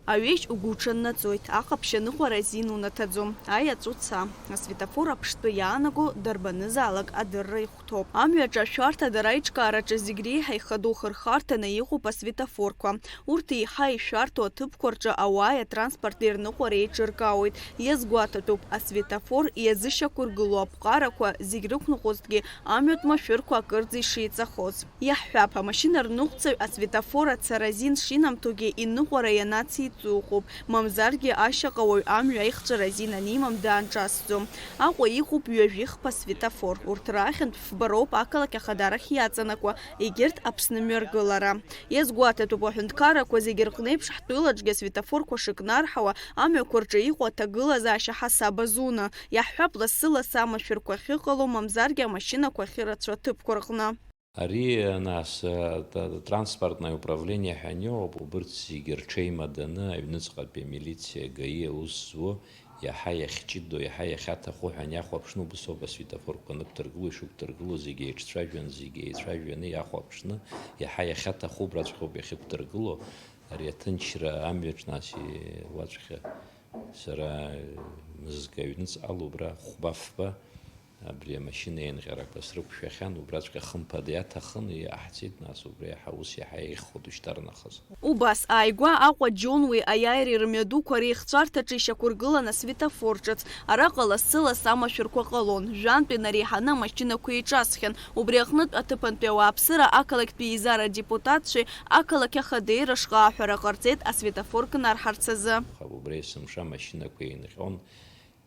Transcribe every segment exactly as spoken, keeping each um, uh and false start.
Аҩежь угәы уҽаннаҵоит, аҟаԥшь аныҟәара азин унаҭаӡом, аиаҵә уца. Асветофор аԥштәы иаанаго дарбанызаалак адырра ихәҭоуп. Амҩаҿы ашәарҭа дара аиҿкаараҿы зегь реиҳа ихадоу хырхарҭаны иҟоуп асветофорқәа. Урҭ еиҳа ишәарҭоу аҭыԥқәа рҿы ауааи атранспорти рныҟәара еиҿыркаауеит. Иазгәаҭатәуп, асветофор иазышьақәыргылоу аԥҟарақәа зегь рықәныҟәозҭгьы амҩатә машәырқәа акырӡа ишеиҵахоз. Иаҳҳәап, амашьына рныҟәцаҩ асветофор ацара азин шинамҭогьы иныҟәара ианациҵо ыҟоуп, мамзаргьы ашьаҟа уаҩ амҩа аихҵәара азин анимам даанҿасӡом. Аҟәа иҟоуп ҩажәи хԥа светофор. Урҭ раахьынтә фба роуп ақалақь ахадарахь иаҵанакуа, егьырҭ Аԥсны мҩаргылара. Иазгәаҭатәуп, аҳәынҭқаррақәа зегьы рҟны еиԥш ҳтәылаҿгьы асветофорқәа шыкнарҳауа, амҩақәа рҿы иҟоу аҭагылазаашьа ҳасаб азуны. Иаҳҳәап, лассы-лассы амашәырқәа ахьыҟало, мамзаргьы амашьынақәа ахьырацәоу аҭыԥқәа рҟны. Ари, нас, а, та-, транспортное управление ҳәа иоуп, убырҭ зегьы рҽеимаданы аҩныҵҟатәи амилициа, ГАИ аус зуа, иаҳа иахьҷыдоу, иаҳа иахьаҭаху ҳәа иахәаԥшны убыс ауп асветофорқәа анықәдыргыло, ишықәдыргыло зегьы еиҿцәажәан, зегьы еицәажәаны иахәаԥшны, иаҳа иахьаҭаху убраҵәҟьоуп иахьықәдыргыло. Ари аҭынчра амҩаҿ, нас, и-, уаҵәҟьа сара, э, мызкы аҩныҵҟала убра хәба-фба абри амашьына еинҟьарақәа срықәшәахьан, убраҵәҟьа хымԥада иаҭахын, иҟаҳҵеит, нас, убри иаҳа ус иаҳа еиӷьхоит ушьҭарнахыс. Убас ааигәа Аҟәа Џьонуеи аиааиреи рымҩадуқәа реихҵәарҭаҿы ишьақәыргылан асветофор ҿыц. Араҟа лассы-лассы амашәырқәа ҟалон, жәантә инареиҳаны амашьынақәа еиҿасхьан. Убри аҟнытә аҭыԥантәи ауааԥсыра ақалақьтәи еизара адепутатцәеи ақалақь ахадеи рышҟа аҳәара ҟарҵеит асветофор кнарҳарц азы. Аха убри есымша амашьынақәа еинҟьон,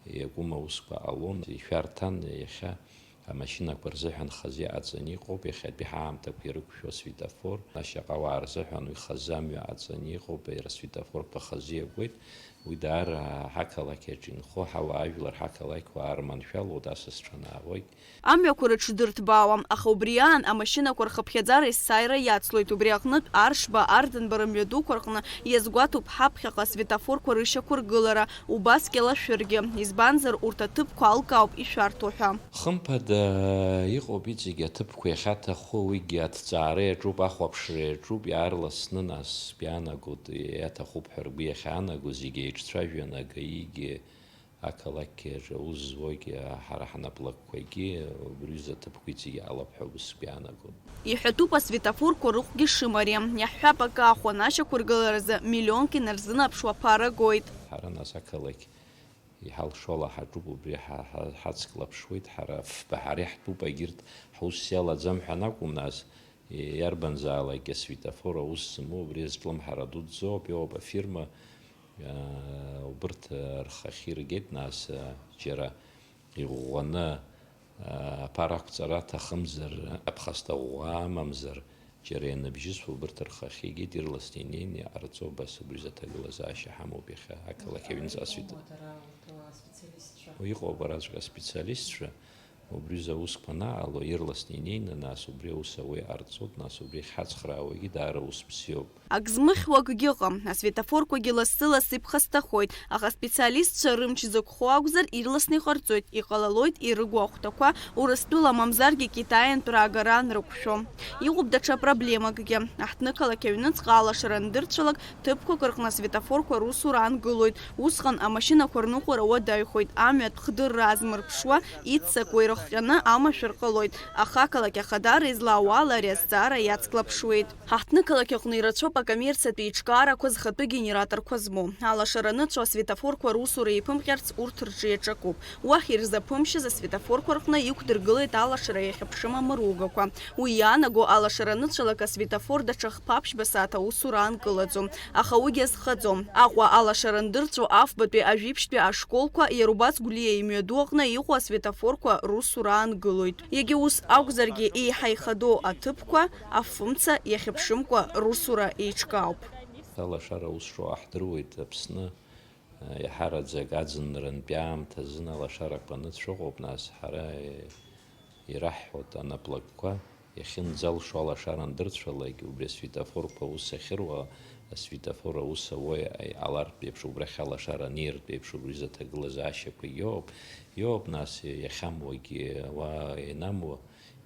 иакәым аусқәа ҟалон, ишәарҭан, иахьа амашьынақәа рзыҳәан хазы иҟаҵаны иҟоуп, иахьатәи ҳаамҭақәа ирықәшәо асветофор, ашьаҟауаа рзыҳәан уи хазы амҩа аҵаны иҟоуп, иара асветофорқәа хазы иакуеит, уи даара ҳақалақь аҿы инхо, ҳауаажәлар ҳақалақьуаа рманшәалоуп, асасцәа анаалоит. Амҩақәа рыҽдырҭбаауам, аха убри аан амашьынақәа рхыԥхьаӡара есааира иацлоит, убри аҟнытә Аршба, Арденба рымҩадуқәа рҟны иазгәаҭоуп ҳаԥхьаҟа асветофорқәа рышьақәыргылара, убас Кьалашәыргьы, избанзар, урҭ аҭыԥқәа алкаауп ишәарҭоу ҳәа. Хымԥада, иҟоуп иҵегь аҭыԥқәа иахьаҭаху, уигьы аҭҵаара иаҿуп, ахәаԥшра иаҿуп, иаарласны, нас, биаанагоит, иаҭахуп ҳәа ргәы иахьаанаго, зегьы еиҿцәажәан, агаигьы, ақалақьгьы аус зуагьы, ҳара ҳнаплакқәагьы убри рзы аҭыԥқәа иҵегь алап ҳәа ус биаанагон. Иҳәатәуп асветофорқәа рыхәгьы шымариам. Иаҳҳәап, акы ахәан ашьақәыргыларазы миллионк инарзынаԥшуа аԥара гоит. Ҳара нас ақалақь иҳалшо ала ҳаҿуп, убри ҳа-, ҳа-, ҳацклаԥшуеит, ҳара фба ҳара иаҳтәуп, егьырҭ ҳус иалаӡам ҳәа анакәым, нас, иарбанзаалак асветофор аус змоу, убри азҿлымҳара дуӡӡоуп, иоуп афирма, аа, убырҭ, аа, рхахьы иргеит, нас, аа, џьара иӷәӷәаны, аа, аԥара ақәҵара аҭахымзар, аԥхасҭа ӷәӷәа амамзар, џьара ианыбжьысуа убырҭ рхахьы игеит, ирласны инеины иҟарҵо, абас убри азы аҭагылазаашьа ҳамоуп иахьа, ақалақь аҩныҵҟа асвет-, Иҟоума дара урҭ, аа, специалистцәа? Иҟоуп араҵәҟьа аспециалистцәа, убри рзы аусқәа анаҟало, ирласны инеины, нас, убри аус ауа иҟарҵоит, нас, убри ахьҳацхраауагьы даара ус бзиоуп. Ак змыхьуа акгьы ыҟам, асветофорқәагьы лассы-лассы иԥхасҭахоит, аха аспециалистцәа рымч зықәхо акәзар, ирласны иҟарҵоит, иҟалалоит ирыгу ахәҭақәа Урыстәыла мамзаргьы Китаиантә раагара анрықәшәо. Иҟоуп даҽа проблемакгьы. Аҳҭнықалақь аҩныҵҟа алашара андырцәалак, ҭыԥқәак рҟны асветофорқәа русура аангылоит. Усҟан амашьынақәа рныҟәара уадаҩхоит, амҩатә хдырра азмырԥшуа, иццакуа ирыхҟьаны амашәыр ҟалоит, аха ақалақь ахадара излаауа ала ари азҵаара иацклаԥшуеит. Ҳаҳҭнықалақь аҟны ирацәоуп акоммерциатә еиҿкаарақәа зхатәы генераторқәа змоу. Алашара аныцәо асветофорқәа русура еиԥымҟьарц урҭ рҿы иаҿакуп. Уахь ирзаԥымшьаз асветофорқәа рҟны иқәдыргылеит алашара иахьыԥшым амыругақәа. Уи иаанаго алашара аныцәалак асветофор даҽа хԥа-ԥшьба сааҭ аусура аанкылаӡом, аха уигьы азхаӡом. Аҟәа алашара андырҵәо афбатәи ажәибжьтәи ашколқәа, иара убас Гәлиа имҩаду аҟны иҟоу асветофорқәа русура аангылоит. Иагьа ус акәзаргьы, еиҳа ихадоу аҭыԥқәа афымца иахьыԥшымкәа русура еиҿкаауп. Алашара аус шоу аҳдыруеит Аԥсны. Иаҳараӡак аӡынрантәи аамҭазын алашарақәа аныцәа ыҟоуп, нас, ҳара ираҳҳәоит анаплакқәа иахьынӡалшо алашара андырцәалак, убри асветофорқәа аус ахьыруа, асветофор аус ауа иҟалартә еиԥш, убрахь алашара анеиртә еиԥш, убри рзы аҭагылазаашьақәа иоуп, иоуп, нас, иахьамуагьы, уа ианамуа,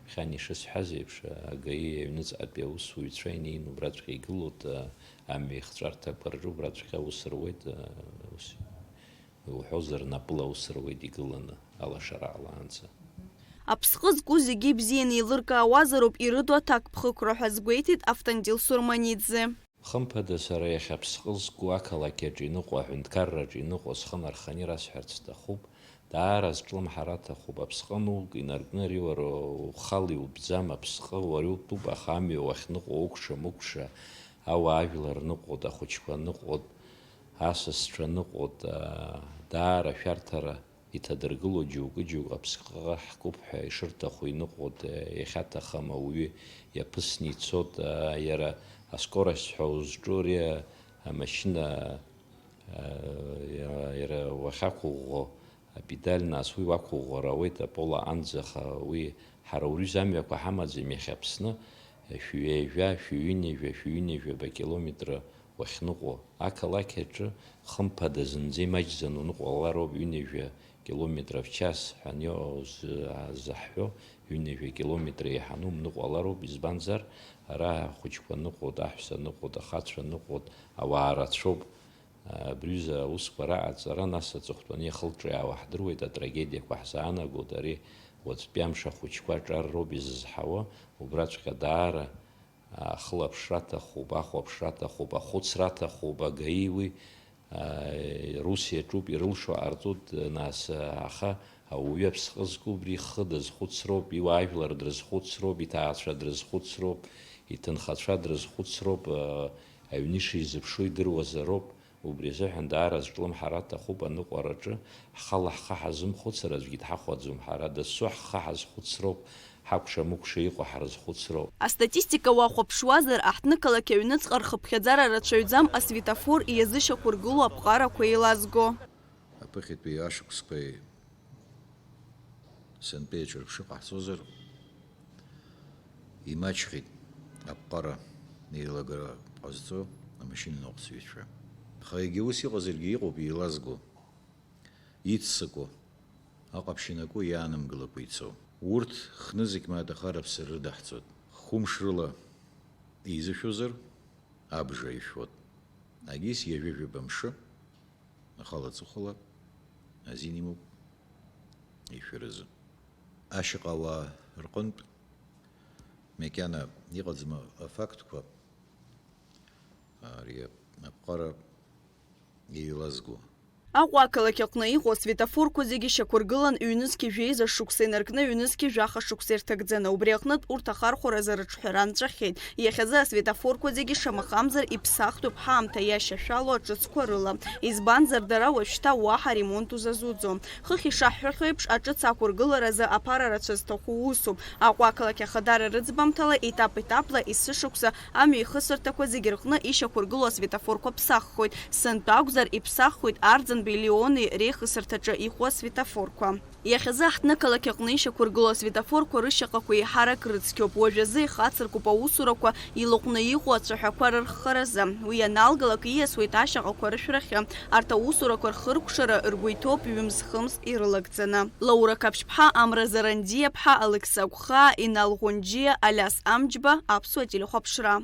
Иахьа ишысҳәаз еиԥш, агаи аҩныҵҟатәи аусуҩцәа инеины убраҵәҟьа игылоит, а, Амҩа ихҵәарҭақәа рҿы убраҵәҟьа аус руеит, ус иуҳәозар, напыла аус руеит игыланы, алашара ҟалаанӡа. Аԥсҟы зку зегьы ибзианы еилыркаауазароуп ирыду аҭакԥхықәра ҳәа азгәеиҭеит Автандил Сурманиӡе. Хымԥада, сара иахьа Аԥсҟы зку ақалақь аҿы иныҟәо, аҳәынҭқарраҿы иныҟәо схы нарханы ирасҳәарц сҭахуп, даара зҿлымҳара аҭахуп. Аԥсҟы анукы инаркны ари уара ухала иутәӡам, Аԥсҟы уара утәуп, аха амҩа уахьныҟәо укәша-мыкәша, ауаажәлар ныҟәоит, ахәыҷқәа ныҟәоит, асасцәа ныҟәоит, аа, даара ашәарҭара иҭадыргыло џьоукы-џьоукы Аԥсҟы ҳкуп ҳәа ишырҭаху иныҟәоит, иахьаҭахым ауаҩы иаԥысны ицоит, иара аскорость ҳәа узҿу ари амашьына, иара уахьақәыӷәӷәо апедаль, нас уи уақәыӷәӷәар ауеит апола анӡа, аха уи ҳара урҩыза амҩақәа ҳамаӡам иахьа Аԥсны, шәҩеижәа, шәҩынҩажәа, шәҩынҩажәаба километра уахьныҟәо. Ақалақь аҿы, хымԥада, зынӡа имаҷӡаны уныҟәалароуп, ҩынҩажәа километров час ҳәа аниоуз-, заҳҳәо, ҩынҩажәа километр еиҳаны умныҟәалароуп, избанзар, ара ахәыҷқәа ныҟәоит, аҳәса ныҟәоит, ахацәа ныҟәоит, ауаа рацәоуп. Абри аҩыза аусқәа раҟаҵара, нас аҵыхәтәаны иахылҿиаауа ҳдыруеит, атрагедиақәа ҳзаанагоит, ари уаҵәтәи амш ахәыҷқәа аҿар роуп изызҳауа, убраҵәҟьа даара ахылаԥшра аҭахуп, ахәаԥшра аҭахуп, ахәыцра аҭахуп, агаи уи, а, рус иаҿуп, ирылшо ҟарҵоит, нас, аха ауаҩы Аԥсҟы зку убри ихы дазхәыцроуп, иуаажәлар дрызхәыцроуп, иҭаацәа дрызхәыцроуп, иҭынхацәа дрызхәыцроуп, а, аҩны ишизыԥшу идыруазароуп. Убри азыҳәан даара зҿлымҳара аҭахуп аныҟәараҿы, ҳхала ҳхы ҳазымхәыцыр аӡәгьы дҳахәаӡом, ҳара дасу ҳхы ҳазхәыцроуп, ҳакәша-мыкәша иҟоу ҳрызхәыцроуп. Астатистика уахәаԥшуазар, аҳҭнықалақь аҩныҵҟа рхыԥхьаӡара рацәаҩӡам асветофор иазышьақәыргылоу аԥҟарақәа еилазго. Аԥыхьатәи ашықәсқәеи сынтәеи аҿырԥшы ҟаҳҵозар, имаҷхеит аԥҟара еилагара ҟазҵо амашьынаныҟәцаҩцәа. Аха егьа ус иҟазаргьы иҟоуп еилазго, иццакуа, аҟаԥшь инаку иаанымгылакәа ицо. Урҭ хнызқь мааҭ ахараԥсара рыдаҳҵоит. Хәымш рыла еизышәозар, абжа ишәот. Агьыс ҩажәижәаба мшы. Ахала аҵыхәала азин имоуп ишәарызу. Ашьаҟа ауаа рҟынтә макьана иҟаӡам афактқәа ари аԥҟара еилазго. Аҟәа ақалақь аҟны иҟоу асветофорқәа зегьы шьақәыргылан, ҩнызқьи жәеиза шықәса инаркны, ҩнызқьи жәаха шықәса ирҭагӡаны. Убри аҟнытә урҭ ахархәаразы рыҿҳәара нҵәахьеит. Иахьазы асветофорқәа зегьы шамахамзар иԥсахтәуп ҳаамҭа иашьашәало аҿыцқәа рыла, избанзар, дара уажәшьҭа уаҳа ремонт узазуӡом. Хыхь ишаҳҳәахьоу еиԥш, аҿыц ақәыргыларазы аԥара рацәа зҭаху усуп. Аҟәа ақалақь ахадара рыӡбамҭала, етап-етапла есышықәса амҩа ихысырҭақәа зегьы рҟны ишьақәыргылоу асветофорқәа ԥсаххоит. Сынтәа акәзар, иԥсаххоит Арӡынбеи Леони реихысырҭаҿы иҟоу асветофорқәа. Иахьазы ҳҭнықалақь аҟны ишьақәыргылоу асветофорқәа рышьаҟақәа еиҳарак рыцқьоуп, уажәазы ихацыркуп аусурақәа илаҟәны иҟоу ацәаҳәақәа рырххаразы. Уи аналгалак ииасуеит ашьаҟақәа рышәрахьы. Арҭ аусурақәа рхыркәшара ргәы иҭоуп ҩымз-хымз ирылагӡаны. Лаура Қаԥшьԥҳа, Амра Зарандиаԥҳа, Алықьса Гәхаа, Инал Ӷәынџьиа, Алиас Амџьба, Аԥсуа телехәаԥшра.